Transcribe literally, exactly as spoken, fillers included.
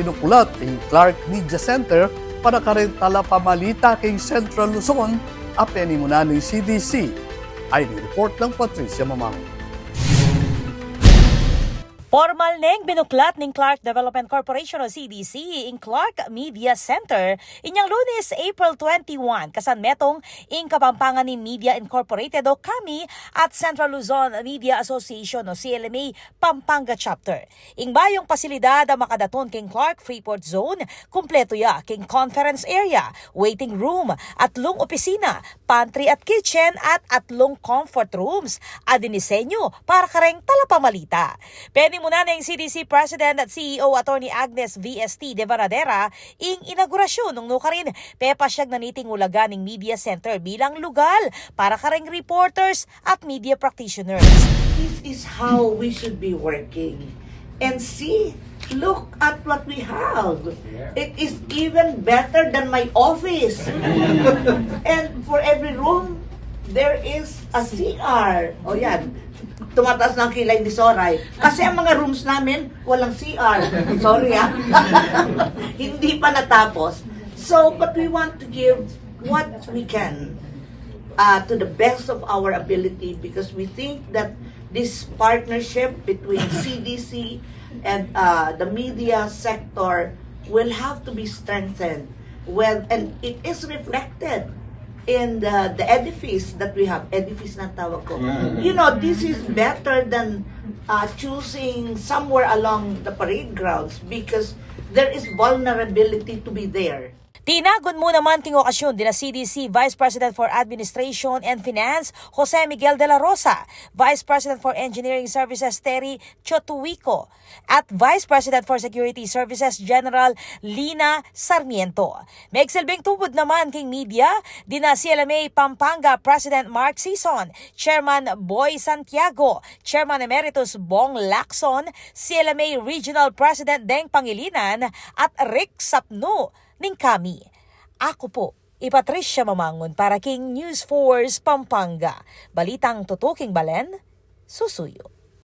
Binuklat ing Clark Media Center para karing talapamalita king Central Luzon a penimunan ning C D C. Ay, report nang Patricia Mamang. Pormal neng binuklat ning Clark Development Corporation o C D C ing Clark Media Center inyang Lunes, April twenty-one, kasan metung ing Kapampangan ning Media Incorporated o kami at Central Luzon Media Association o C L M A Pampanga Chapter. Ing bayung pasilidad a makadatun king Clark Freeport Zone, kumpletu ya king conference area, waiting room, atlung opisina, pantry at kitchen, at atlung comfort rooms a dinisenyu para kareng talapamalita. Penimunan neng C D C President at C E O Attorney Agnes V S T de Varadera ing inaugurasyun nung nukarin pepasyag na niting ulaga ning media center bilang lugal para kareng reporters at media practitioners. This is how we should be working. And see, look at what we have. Yeah. It is even better than my office. And for every room, there is a C R. O yan, tumataas na ang kilay ni Soray. Kasi ang mga rooms namin, walang C R. Sorry, ah. Hindi pa natapos. So, but we want to give what we can, uh, to the best of our ability, because we think that this partnership between C D C and, uh, the media sector will have to be strengthened. Well, and it is reflected in the, the edifice that we have. Edifice na tawag ko. Mm. You know, this is better than, uh, choosing somewhere along the parade grounds because there is vulnerability to be there. Tinagun mu naman king okasyun dina C D C Vice President for Administration and Finance, Jose Miguel de la Rosa, Vice President for Engineering Services, Terry Chotuico, at Vice President for Security Services, General Lina Sarmiento. Megsilbing tubud naman king media dina C L M A Pampanga President Mark Sison, Chairman Boy Santiago, Chairman Emeritus Bong Lacson, C L M A Regional President Deng Pangilinan, at Rick Sapnu ning kami. Aku pu i Patricia Mamangun para king News Force Pampanga. Balitang tutuking balen, susuyu.